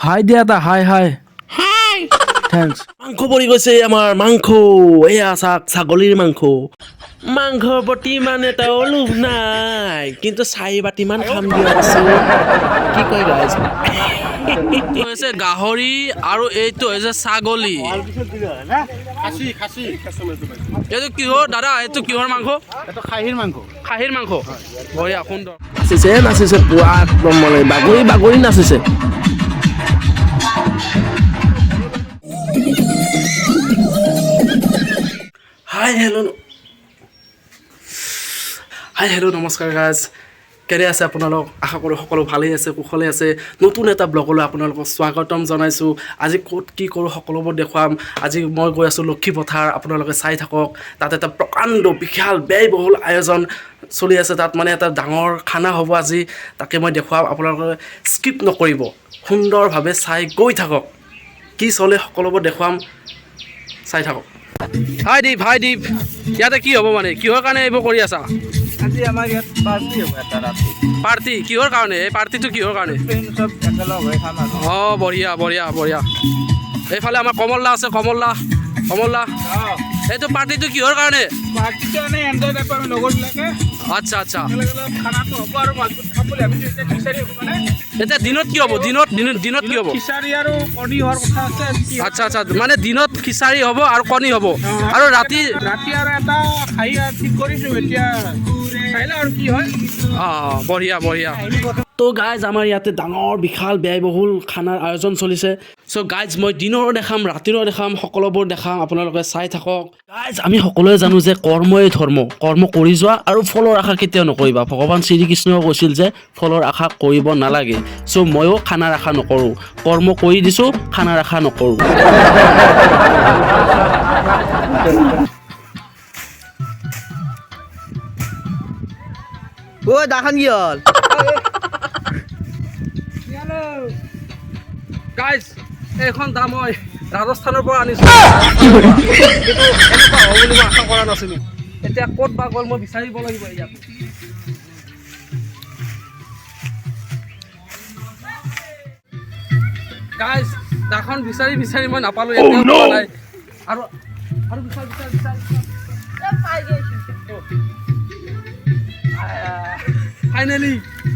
হাই দিয়া এটা, হাই হাই হাই, thanks. মাংস পৰি গৈছে আমাৰ মাংস। এয়া চাওক, ছাগলীৰ মাংস। মাংসৰ প্ৰতি ইমান এটা লোভ নাই, কিন্তু 4 বাতিমান খাম দিয়কচোন। কি কয় গাইজ? এইটো হৈছে গাহৰি আৰু এইটো হৈছে ছাগলী। এইটো কিহৰ দাদা? এইটো কিহৰ মাংস? এইটো খাহীৰ মাংস। খাহীৰ মাংস, বঢ়িয়া, সুন্দৰ। নাচিছে নাচিছে, পুৰা একদম মানে বাগৰি বাগৰি নাচিছে। হাই হেল্ল', হাই হেল্ল', নমস্কাৰ গাইজ। কেনে আছে আপোনালোক? আশা কৰোঁ সকলো ভালেই আছে, কুশলে আছে। নতুন এটা ব্লগলৈ আপোনালোকক স্বাগতম জনাইছোঁ। আজি ক'ত কি কৰোঁ সকলোবোৰ দেখুৱাম। আজি মই গৈ আছোঁ লক্ষী পথাৰ, আপোনালোকে চাই থাকক। তাত এটা প্ৰকাণ্ড বিশাল ব্যয়বহুল আয়োজন চলি আছে। তাত মানে এটা ডাঙৰ খানা হ'ব আজি, তাকে মই দেখুৱাম। আপোনালোকে স্কিপ নকৰিব, সুন্দৰভাৱে চাই গৈ থাকক। কি চলে সকলোবোৰ দেখুৱাম, চাই থাকক। হাই দীপ, হাই দীপ। ইয়াতে কি হ'ব, মানে কিহৰ কাৰণে এইবোৰ কৰি আছা? আজি আমাৰ ইয়াত পাৰ্টি হ'ব এটা ৰাতি। পাৰ্টি কিহৰ কাৰণে? এই পাৰ্টিটো কিহৰ কাৰণে? ফ্ৰেণ্ড চব একেলগ হৈ খাম আৰু। অঁ, বঢ়িয়া বঢ়িয়া বঢ়িয়া। এইফালে আমাৰ কমল দা আছে। কমল দা, কমল দা, এইটো পাৰ্টিটো কিহৰ কাৰণে? পাৰ্টিটো এনে এনজয় টাইপ, আমি লগৰবিলাকে আচ্ছা আচ্ছা একেলগে অলপ খানাটো হ'ব আৰু মাজত খাম বুলি ভাবিছোঁ। এতিয়া খিচাৰি হ'ব মানে। এতিয়া দিনত কি হ'ব? দিনত দিনত দিনত কি হ'ব? খিচাৰি আৰু কণী হোৱাৰ কথা আছে আজি কি হয়। আচ্ছা আচ্ছা, মানে দিনত খিচাৰি হ'ব আৰু কণী হ'ব আৰু ৰাতি? ৰাতি আৰু এটা খাহী ঠিক কৰিছোঁ, এতিয়া চাই লওঁ আৰু কি হয়। অঁ, বঢ়িয়া বঢ়িয়া। তো গাইজ, আমাৰ ইয়াতে ডাঙৰ বিশাল ব্যয়বহুল খানাৰ আয়োজন চলিছে। চ' গাইজ, মই দিনৰো দেখাম, ৰাতিৰো দেখাম, সকলোবোৰ দেখাম, আপোনালোকে চাই থাকক। গাইজ, আমি সকলোৱে জানো যে কৰ্মই ধৰ্ম। কৰ্ম কৰি যোৱা আৰু ফলৰ আশা কেতিয়াও নকৰিবা। ভগৱান শ্ৰীকৃষ্ণই কৈছিল যে ফলৰ আশা কৰিব নালাগে। চ' ময়ো খানাৰ আশা নকৰোঁ। কৰ্ম কৰি দিছোঁ, খানাৰ আশা নকৰোঁ। ঐ, দাখন কি হ'ল? গাইজ, এইখন দা মই ৰাজস্থানৰ পৰা আনিছোঁ, কিন্তু এনেকুৱা হ'ব বুলি মই আশা কৰা নাছিলোঁ। এতিয়া ক'ত বা গ'ল, মই বিচাৰিব লাগিব ইয়াত। গাইজ, দাখন বিচাৰি বিচাৰি মই নাপালোঁ, এতিয়াও পোৱা নাই। আৰু আৰু বিচাৰ বিচাৰ বিচাৰ। ফাইনেলি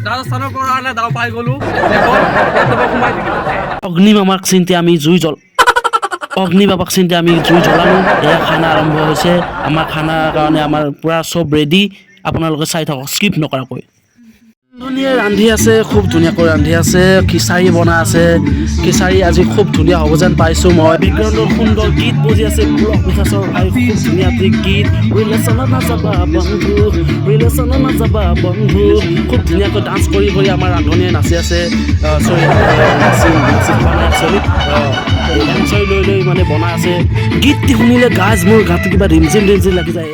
ৰাজস্থানৰ পৰা অনা দাও পাই গ'লো। এখন ইয়াতে মই সোমাই দিলোঁ। অগ্নি মামাক চিন্তি আমি জুই জল অগ্নি বাবাক চিন্তি আমি জুই জ্বলালোঁ। এয়া খানা আৰম্ভ হৈছে। আমাৰ খানাৰ কাৰণে আমাৰ পূৰা চব ৰেডি। আপোনালোকে চাই থাকক স্কিপ নকৰাকৈ। ধুনীয়া ৰান্ধি আছে, খুব ধুনীয়াকৈ ৰান্ধি আছে। খিচাৰি বনাই আছে। খিচাৰি আজি খুব ধুনীয়া হ'ব যেন পাইছোঁ মই। বেকগ্ৰাউণ্ডত সুন্দৰ গীত বজি আছে। পুলক নিশাচৰ ভাই, খুব ধুনীয়া এটি গীত। ৰিলেশ্যনত নাযাবা বন্ধু, ৰিলেশ্যনত নাযাবা বন্ধু। খুব ধুনীয়াকৈ ডান্স কৰি কৰি আমাৰ ৰান্ধনীয়ে নাচি আছে। চৰি, নাচি নাচি থকা নাই একচুৱেলি, এনজয় লৈ লৈ মানে বনাই আছে। গীতটি শুনিলে গাজ মোৰ গাটো কিবা ৰিমঝিম ৰিমঝিম লাগি যায়।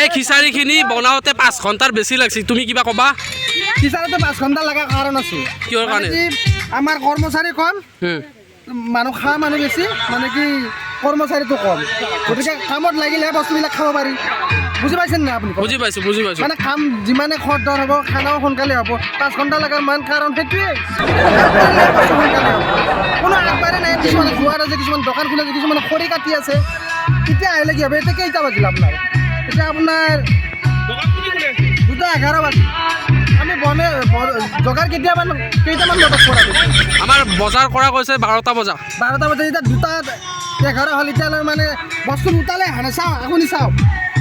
এই খিচাৰিখিনি বনাওঁতে 5 ঘণ্টাৰ বেছি লাগিছে। তুমি কিবা ক'বা? খিচাৰিটো 5 ঘণ্টা লগাৰ কাৰণ আছে। কিহৰ কাৰণে? মানে কি, আমাৰ কৰ্মচাৰী কম, মানুহ খোৱা মানুহ বেছি, মানে কি কৰ্মচাৰীটো কম। গতিকে কামত লাগিলেহে বস্তুবিলাক খাব পাৰি। বুজি পাইছে নাই আপুনি? বুজি পাইছোঁ, বুজি পাইছোঁ। মানে কাম যিমানে খৰধৰ হ'ব, খানাও সোনকালে হ'ব। 5 ঘণ্টা লগাৰ মান কাৰণ সেইটোৱে, কাম কৰিলেহে বস্তু সোনকালে হ'ব। কোনো আগবাঢ়ে নাই। কিছুমানে জোৱাৰ আছে, কিছুমান দোকান খুলি আছে, কিছুমানে খৰি কাটি আছে। এতিয়া আহিলে কি হ'ব? এতিয়া কেইটা বাজিল আপোনাৰ? এতিয়া আপোনাৰ 2টা 11 বাজিল। আমি বনে যোগাৰ কেতিয়ামান, কেইটামান বজাত কৰা গৈছে? আমাৰ বজাৰ কৰা গৈছে 12টা বজা। 12টা বজাত, এতিয়া 2টা 11 হ'ল। এতিয়ালৈ মানে বস্তু উতালে অহা নাই। চাওক, আপুনি চাওক,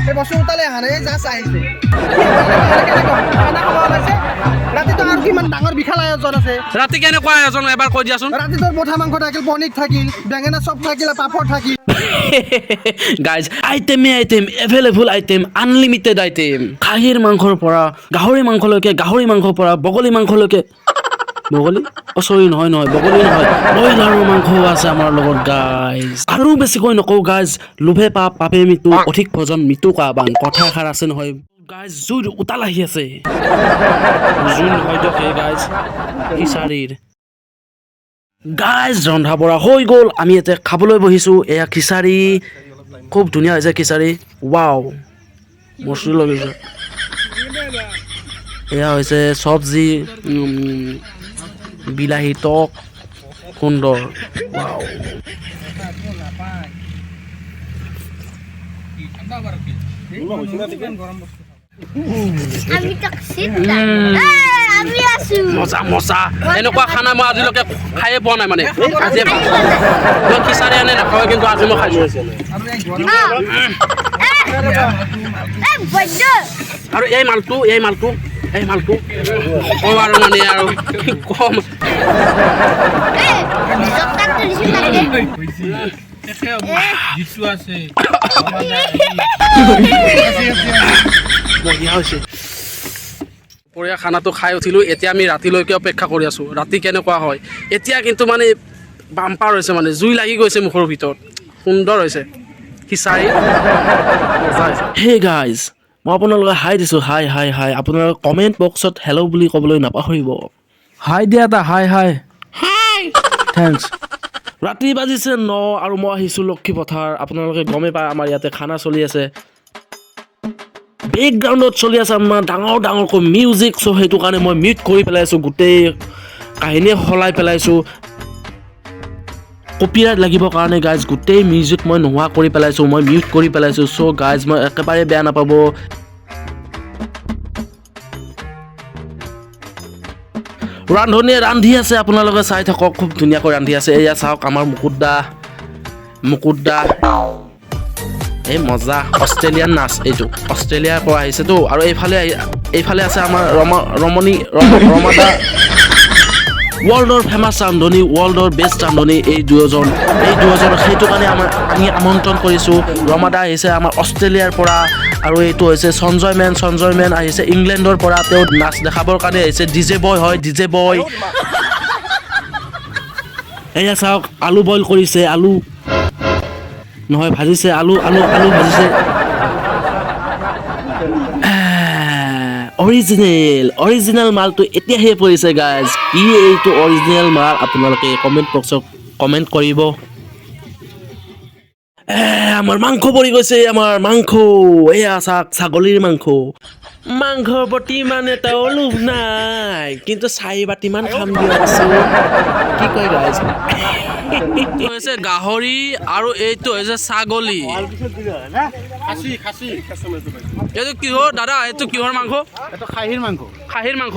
এই বস্তু উতালে অহা নাই, এই জাষ্ট আহিছে। কেনেকুৱা হ'ব? খানা খাব ওলাইছে। ৰাতিটো আৰু কিমান ডাঙৰ বিশাল আয়োজন আছে। ৰাতি কেনেকুৱা আয়োজন, এবাৰ কৈ দিয়াচোন। ৰাতিটো পঠা মাংস থাকিল, পনীৰ থাকিল, বেঙেনা চব থাকিল, পাপৰ থাকিল। গাইজ, আইটেমে item, available item, unlimited item. খাহীৰ মাংসৰ পৰা গাহৰি মাংসলৈকে, গাহৰি মাংসৰ পৰা বগলী মাংসলৈকে, বগলী, অ' চৰি, নহয় নহয়, বগলী নহয়, ব্ৰইলাৰৰ মাংসও আছে আমাৰ লগত গাইজ। আৰু বেছিকৈ নকওঁ গাইজ। লোভে পাপ, পাপে মৃত্যু, অধিক ভোজন মৃত্যু কাবান, কথা এষাৰ আছে নহয় গাইজ। জুইৰ উতাল আহি আছে। জুই নহয় দিয়ক, সেই গাইজ খিচাৰীৰ। গাইজ, ৰন্ধা বঢ়া হৈ গ'ল। আমি এতিয়া খাবলৈ বহিছোঁ। এয়া খিচাৰি, খুব ধুনীয়া হৈছে খিচাৰি। ৱাও, মস্তি লাগিছে। এয়া হৈছে চব্জি। বিলাহী টক, সুন্দৰ। ৱাও। আমি তাক চিন্তা আমি আছো। মজা মজা, এনেকুৱা খানা মই আজিলৈকে খায়ে পোৱা নাই, মানে আজিয়ে পাইছোঁ। মই খিচাৰি আনে নাখাওঁ, কিন্তু আজি মই খাইছোঁ। বৈদ্য। আৰু এই মালটো, এই মালটো, এই মালটো কম আৰু মানে আৰু কি কম। দোকানটো দিছো তাতে। যিটো আছে। বঢ়িয়া হৈছে। দুপৰীয়া খানাটো খাই উঠিলোঁ। এতিয়া আমি ৰাতিলৈকে অপেক্ষা কৰি আছোঁ, ৰাতি কেনেকুৱা হয়। এতিয়া কিন্তু মানে বাম্পাৰ হৈছে, মানে জুই লাগি গৈছে মুখৰ ভিতৰত। সুন্দৰ হৈছে খিচাৰি, মজা হৈছে। হে গাইজ, মই আপোনালোকে হাই দিছোঁ, হাই হাই হাই। আপোনালোকে কমেণ্ট বক্সত হেল্ল' বুলি ক'বলৈ নাপাহৰিব। হাই দিয়া এটা, হাই হাই হাই, thanks. ৰাতি বাজিছে 9 আৰু মই আহিছোঁ লক্ষী পথাৰ। আপোনালোকে গমেই পায়, আমাৰ ইয়াতে খানা চলি আছে। বেকগ্ৰাউণ্ডত চলি আছে আমাৰ ডাঙৰ ডাঙৰকৈ মিউজিক। চ' সেইটো কাৰণে মই মিউট কৰি পেলাইছোঁ, গোটেই কাহিনীয়ে সলাই পেলাইছোঁ কপিৰাইট লাগিবৰ কাৰণে। গাইজ, গোটেই মিউজিক মই নোহোৱা কৰি পেলাইছোঁ, মই মিউট কৰি পেলাইছোঁ। চ' গাইজ, মই একেবাৰে বেয়া নাপাব। ৰান্ধনীয়ে ৰান্ধি আছে, আপোনালোকে চাই থাকক, খুব ধুনীয়াকৈ ৰান্ধি আছে। এয়া চাওক, আমাৰ মুকুট দা, মুকুট দা, এই মজা অষ্ট্ৰেলিয়ান নাচ এইটো, অষ্ট্ৰেলিয়াৰ পৰা আহিছেতো। আৰু এইফালে আছে আমাৰ ৰমা ৰমণী ৰমাদা, ৱৰ্ল্ডৰ ফেমাছ ৰান্ধনী, ৱৰ্ল্ডৰ বেষ্ট ৰান্ধনী এই দুয়োজন, এই দুয়োজন। সেইটো কাৰণে আমি আমন্ত্ৰণ কৰিছোঁ। ৰমাদা আহিছে আমাৰ অষ্ট্ৰেলিয়াৰ পৰা আৰু এইটো হৈছে সঞ্জয় মেন। সঞ্জয় মেন আহিছে ইংলেণ্ডৰ পৰা, তেওঁ নাচ দেখাবৰ কাৰণে আহিছে। ডিজে বয় হয়, ডিজে বয়। এয়া চাওক, আলু বইল কৰিছে, আলু নহয় ভাজিছে, আলু আলু আলু ভাজিছে। অৰিজিনেল অৰিজিনেল মালটো এতিয়াহে পৰিছে গাইজ। কি এইটো অৰিজিনেল মাল, আপোনালোকে কমেণ্ট বক্সত কমেণ্ট কৰিব। আমাৰ মাংস পৰি গৈছে, আমাৰ মাংস। এয়া চাওক, ছাগলীৰ মাংস। মাংসৰ প্ৰতি ইমান এটা লোভ নাই, কিন্তু চাৰি বাতিমান খাম দিয়কচোন, কি কয় গাইজ? এইটো হৈছে গাহৰি আৰু এইটো হৈছে ছাগলী। খাচী। এইটো কিহৰ দাদা? এইটো কিহৰ মাংস? এইটো খাহীৰ মাংস। খাহীৰ মাংস,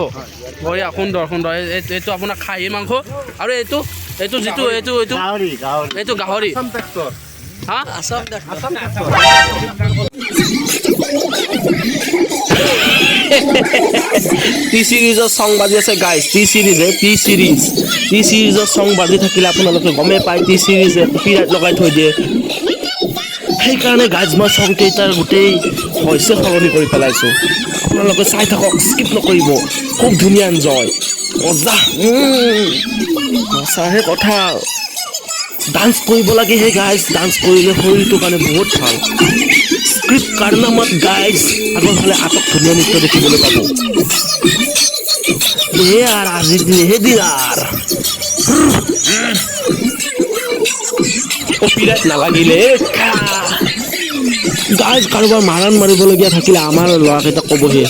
বঢ়িয়া, সুন্দৰ সুন্দৰ। এইটো আপোনাৰ খাহীৰ মাংস আৰু এইটো যিটো এইটো গাহৰি, গাহৰি। এইটো গাহৰি। ট্ৰেক্টৰ। হা, আছাম ট্ৰেক্টৰ। টি চিৰিজৰ চং বাজি আছে গাইজ, টি চিৰিজে, টি চিৰিজ, টি চিৰিজৰ চং বাজি থাকিলে আপোনালোকে গমেই পায়, টি চিৰিজে কপিৰাইট লগাই থৈ দিয়ে। সেইকাৰণে গাইজ, মই চং কেইটাৰ গোটেই ভইচে সলনি কৰি পেলাইছোঁ। আপোনালোকে চাই থাকক, স্কিপ নকৰিব। খুব ধুনীয়া এনজয়, মজা, সঁচাহে কথা। ডান্স কৰিব লাগে হে গাইজ, ডান্স কৰিলে শৰীৰটোৰ কাৰণে বহুত ভাল। স্ক্ৰিপ্ট কাৰনামাত গাইজ, আগৰ ফালে আটক ধুনীয়া নৃত্য দেখিবলৈ পাব। হে আৰু আজিৰ দিন সেইদিন আৰু কপিৰাইট নালাগিলে গাইজ। কাৰোবাৰ মাৰণ মাৰিবলগীয়া থাকিলে আমাৰ ল'ৰাকেইটাক ক'বহি,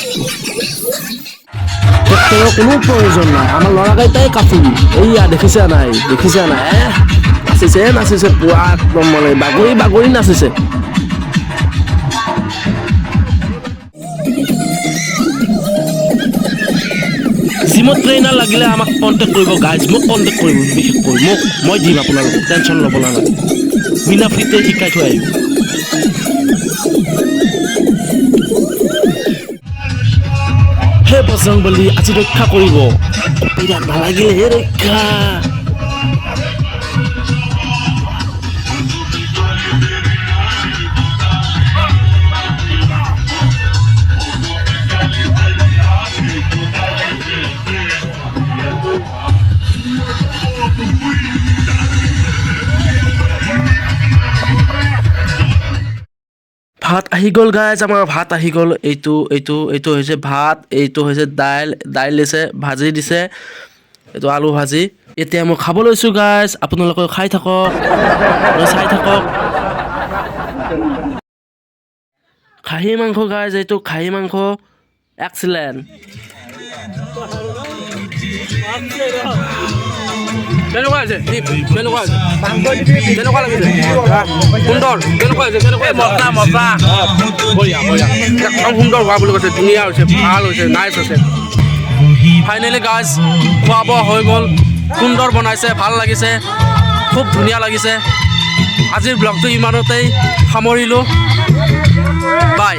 ট্ৰেক্টৰৰ কোনো প্ৰয়োজন নাই, আমাৰ ল'ৰাকেইটাই কাফি। এইয়া দেখিছা নাই, দেখিছা নাই, নাচিছে নাচিছে পুৰা একদম, মানে বাগৰি বাগৰি নাচিছে। জিমত ট্ৰেইনাৰ লাগিলে আমাক কণ্টেক্ট কৰিব গাইজ, মোক কণ্টেক্ট কৰিব, বিশেষকৈ মোক, মই দিম আপোনালোকক, টেনশ্যন ল'ব নালাগে, বিনা ফ্ৰীতে শিকাই থৈ আহিব। হে বজৰং বলি, আজি ৰক্ষা কৰিব, কপিৰাইট নালাগিলে হে ৰক্ষা। ভাত আহি গ'ল গাইজ, আমাৰ ভাত আহি গ'ল। এইটো হৈছে ভাত, এইটো হৈছে দাইল, দাইল দিছে, ভাজি দিছে, এইটো আলু ভাজি। এতিয়া মই খাব লৈছোঁ গাইজ, আপোনালোকে খাই থাকক, চাই থাকক। খাহী মাংস গাইজ, এইটো খাহী মাংস, এক্সিলেণ্ট। কেনেকুৱা হৈছে দীপ? কেনেকুৱা হৈছে? কেনেকুৱা লাগিছে? সুন্দৰ। কেনেকুৱা হৈছে? কেনেকুৱা? মজা, মজা, বঢ়িয়া, বঢ়িয়া, একদম সুন্দৰ হোৱা বুলি কৈছে। ধুনীয়া হৈছে, ভাল হৈছে, নাইচ হৈছে। ফাইনেলি গাইজ, খোৱা বোৱা হৈ গ'ল। সুন্দৰ বনাইছে, ভাল লাগিছে, খুব ধুনীয়া লাগিছে। আজিৰ ব্লগটো ইমানতেই সামৰিলোঁ। বাই।